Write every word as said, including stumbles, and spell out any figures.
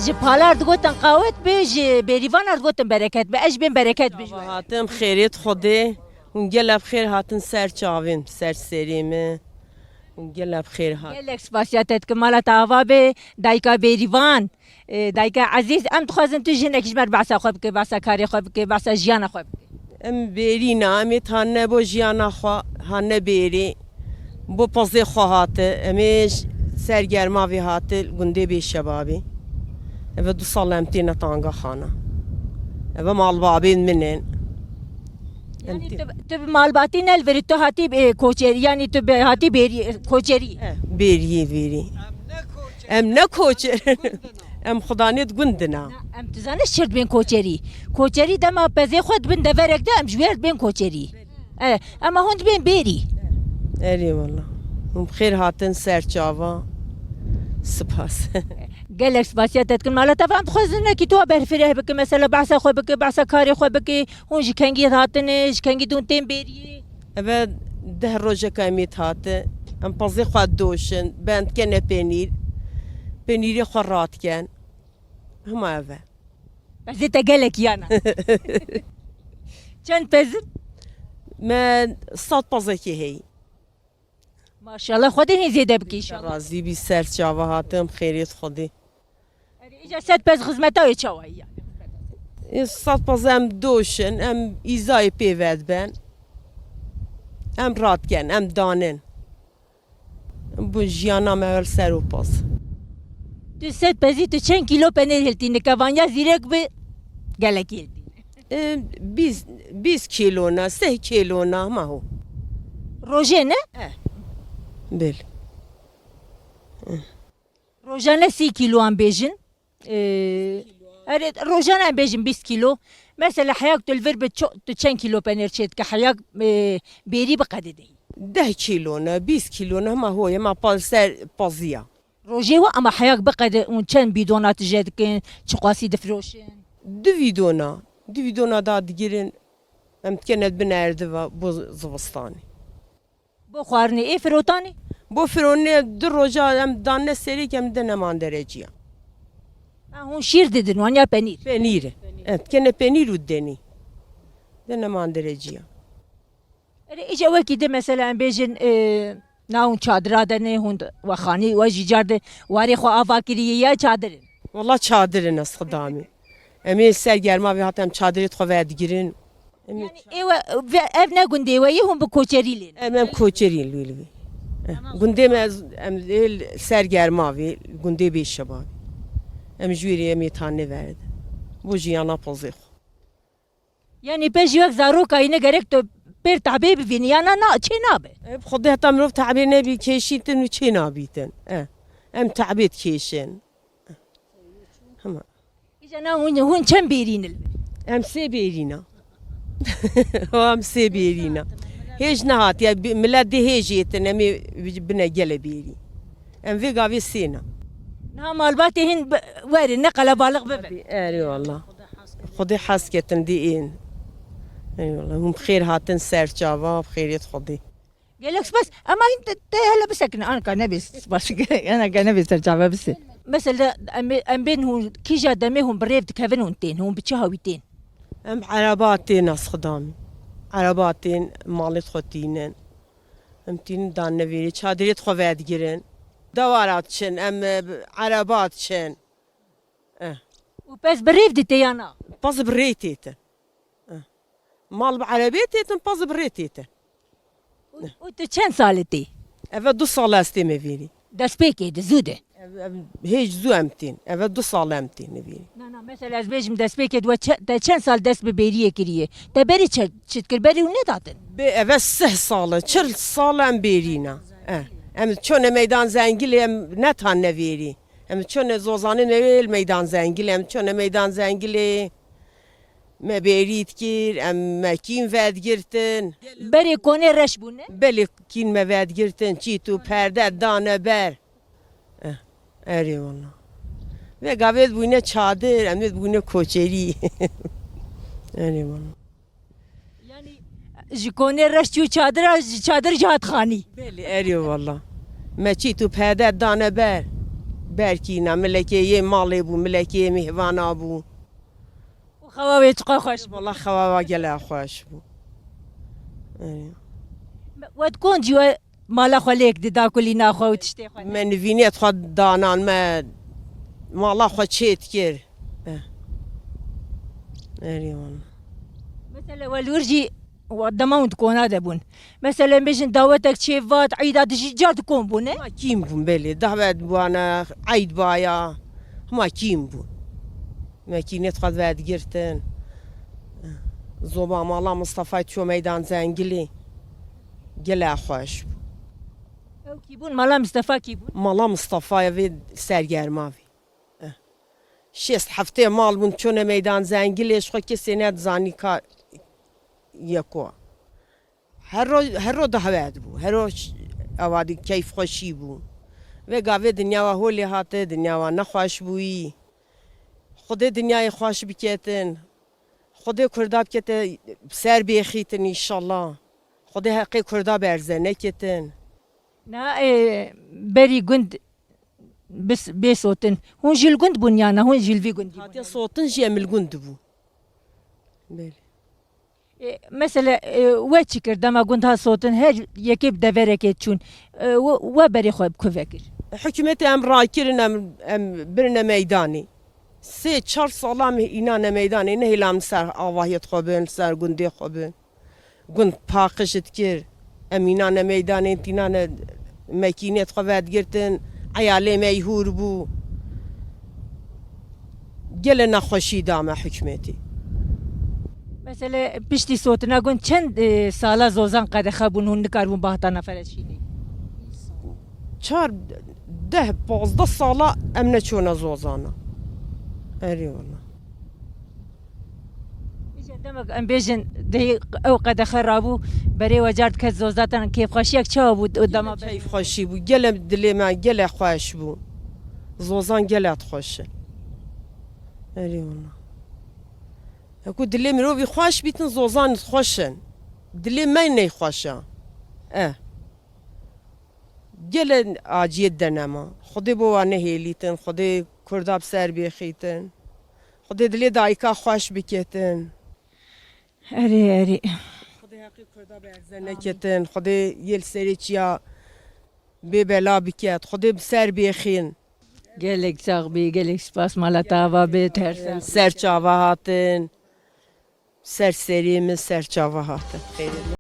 Ji palar digotin qawet bi, ji bêrîvanar digotin bereket bi. Ez ji bên bereket bi ji we. Hatim xêrêt Xwedê. Hûn gelek xêr hatin ser çavên, ser serê min. Hûn gelek xêr hat. Gelek spasiya te dikim. Mala te ava be, dayika bêrîvan, e, dayika ezîz. Em dixwazin tu jinek ji me re behsa xwe bike, behsa karê xwe bike, behsa jiyana xwe bike. Em bêrî ne, em ê hanine bo jiyana xwe, hanine bêrî. Bo pezê xwe hate, em ê j-, ser germa vê hate, gundê Bêşebabê. Eve du sal em têne tanga xana. Eve malbabên min in. Em Yanî tê- tu, tu bi malbatî ne li vir, tu hatî, e, koçerî, yanî tu bi, hatî bêrî, koçerî. Eh, bêriyê vêrî. Em ne koçer. Em xudanê di gundina. Na, em tu zanî çi dibên koçerî. Koçerî dema pezê xwe dibin deverek de em ji wê re dibên koçerî. E, ema hûn dibên bêrî. Erê wala. Hûn bi xêr hatin ser çava. Spas. Gelek spasiya te dikin. Mala te van dixwazin nekî tu berfireh bike, mesela behsa xwe bike, behsa karê xwe bike. Hûn ji kengî hatine, ji kengî dûn tên bêriyê. Eve deh rojeka em ê hate. Em pezê xwe doşin, bend kene penîr. Penîrê xwe rat ken. Hema eve. Pezê te gelek yana. Çend pezin? Me sed pezekê heyî. Maşallah, Xwedê hîn zêde bike înşallah. Razî bî ser çava hatim, xêrêt Xwedê. Erê, îca sed pez xizmeta wê çawa ye? Ê, sed pez em doşin, em îzayê pê vedben. Em ratken, em danin. Em bûn jiyana me wel ser û pez. Tu sed pezî tu çend kîlo penêr hiltî? Nikevaniya zîrek bi gelek hiltî. E, bîst, bîst kîlo ne, sih kîlo ne, ma ho. Rojê ne? Eh. Bil. Rojane sî kîloan bêjin. Ee, erê, rojane em bêjin bîst kîlo. Mesela heyak tu li vir bi ço-, tu çend kîlo penêr çêdike? Heyak, e, bêrî bi qedê de? Deh kîlo ne, bîst kîlo ne, hema ho ye, ma pa-, ser paziya. Rojê we ama heyak bi qedê hûn çend bîdona tije dikin, çiqasî difiroşin? Du bîdona, du bîdona da digirin, em dikene bin erdiva bo zivistanê. Bo xwarinê ê firotanê? Bo fironê du roja em danne serê ke em dene mandereciya. Ha, hûn şîr didin wan ya penîr? Penîr. Evet, kene penîr û denî. Dene mandereciya. Erê, îca wekî di mesela em bêjin, e, na hûn çadira de ne, hûn wexanî we jî car de warê xwe ava kiriye ya çadir in? Wala çadir in ez xidamî. Em ê ser germa vê hat em çadirê xwe vedigirin. Em ê Yanî êwe, ve-, ev ne gundê we yê, hûn bi koçerî lê ne? Em, em koçerî lê li vê. Eh, gundê me ez, em ê ser germa vê, gundê Bêşebabê. Em ji wê rê em ê tanê verde. Bo jiyana pozê xwe. Yanî pê jî wek zaroka yî ne gerek tu pêr tabê bivînî, ya na, na, çê nabe? Ev Xwedê heta mirov tabê nebî, kêşîtin û çê nabîtin. Eh, em tabê dikêşin. Hema. Îca na hûn, hûn çend bêrîn li vir? Em sê bêrîna. Em sê bêrîna. Hêj nehatiye, bi-, milet dê hêj êtin, em ê bine gele bêrî. Em vê gavê sê ne. Niha malbatê hîn bi-, werin, ne qelebalix bibe. Erê wala. Xwedê hez ketin dê ên. Eyvallah. Hûn bi xêr hatin ser çava, bi xêrêt Xwedê. Gelek spas. Ema hîn te, te hele bisekine. Anka nebê spas. Anka nebê ser çava bise. Mesela em, em bên hûn, kîja demê hûn bi rêv dikevin hûn tên. Hûn bi çi hawî tên? Em ereba tên ez xidam. Ereba tên malê xwe tînin. Em tînin dan nevêrê. Çadirê xwe vedigirin. Dewara diçin. Em, e, ereba diçin. Eh. Û pez bi rêv dite ya na? Pez bi rê tête. Eh. Mal bi erebê têtin, pez bi rê tête. Û, û tu çend sal e tê? Eve du sal ez tême vêrî. Destpêkê de, zû de? Ev, ev, hêj zû em tên. Eve du sal em têne vêrî. Na, na, mesela ez bêjim destpêkê de we çe-, te çend sal dest bi bêriyê kiriye? Te berê çi, çi dikir? Berê hûn nedatin? Bê, eve sih sal e, çil sal em bêrî ne. Eh. Em çone meydan zengilê em netan nevêrî. Em çone zozanê me wê li meydan zengilê, em çone meydan zengilê. Me bêrî dikir, em me kîn vedigirtin. Berê konê reş bûne? Belê kîn me vedigirtin, çît û perde dane ber. Eh, erê wala. Vê gavê dibûne çadir, em ê dibûne koçerî. Erê wala. Yanî ji konê reş çû çadira, ji çadir jî hat xanî. Belê, erê wala. Me çît û perde dane ber. Berkîna, milekê yê malê bû, milekê yê mêhvana bû. Û xewa wê çiqa xweş bû. Wala xewa wa gele xweş bû. Ê. We di kon cî we mala xwe lêk dida kulîna xwe û tiştê xwe? Me nivînê xwe danan, me mala xwe çê dikir. Eh. Erê wala. Mesela we li wir jî dema hûn di kona de bûn. Mesela em bêjin dawetek çê vat, eyda dijî car di kon bûn, ne? Ma kîm bûn, belê. Davet bûane, eyd baya. Ma kîm bûn. Me kînê xwe vedigirtin. Zoba mala Mistefayê ço meydan Zengilê. Gele xweş bû. Ew kî bûn? Mala Mistefa kî bûn? Mala Mistefayê vê sergerma vê. Eh. Şêst heftê mal bûn çûne meydan Zengilê, ji xwe kesê nedizanî ka yeko. Her ro, her ro dahwet bû. Her ro ş-, ava di keyf xweşî bû. Vê gavê dinya wa holê hate, dinya wa nexweş bûyî. Xwedê dinyayê xweş biketin. Xwedê Kurda bikete ser bêxîtin înşallah. Xwedê heqê Kurda berze neketin. Na, e, berî gund bis-, bê sotin. Hûn jî li gund bûn ya na? Hûn jî li vî gundî bûn? Hatiye sotin jî em li gund bû. Belê. E, mesela, e, we çi kir dema gund ha sotin? Her yekê bi deverekê çûn. E, we, we berê xwe bi ku vekir? Hikûmetê em rakirin, em, em birine meydanê. Sê çar sala em îna ne meydanê, nehêlan ser avahiyê xwe bin, ser gundê xwe bin. Gund paqij dikir. Em îna ne meydanê, tîna ne mekînê xwe vedigirtin. Eyalê me yî hûr bû. Gele nexweşî da me hikûmetê. Mesele piştî sotina gund çend, e, sala zozan qedexe bûn, hûn nikaribûn bahtana fereşînê? Çar, deh, pazdeh sala em neçûne zozana. Erê wala. Îja demek em bêjin dehê ew qedexe rabû, berê we car diket zozatan, kêfxweşiyek çawa bû û dema berê? Keyfxweşî bû, gele dilê me gele xweş bû. Zozan gele dixweşin. Erê wala. Heku dilê mirovî xweş bîtin, zozan xweş in. Dilê me neyxweş e. Eh. Gele aciyê denema. Xwedê bo wa nehêlîtin, Xwedê Kurda bi ser bêxîtin. Xwedê dilê dayika xweş biketin. Erê, erê. Xwedê heqê Kurda berze neketin. Xwedê yê li serê çiya bê bela biket. Xwedê bi ser bêxîn. Gelek sax bî, gelek spas mala te ava bê, her sax. Ser çava hatin. Ser serê min, ser çava hatin. Xêrê.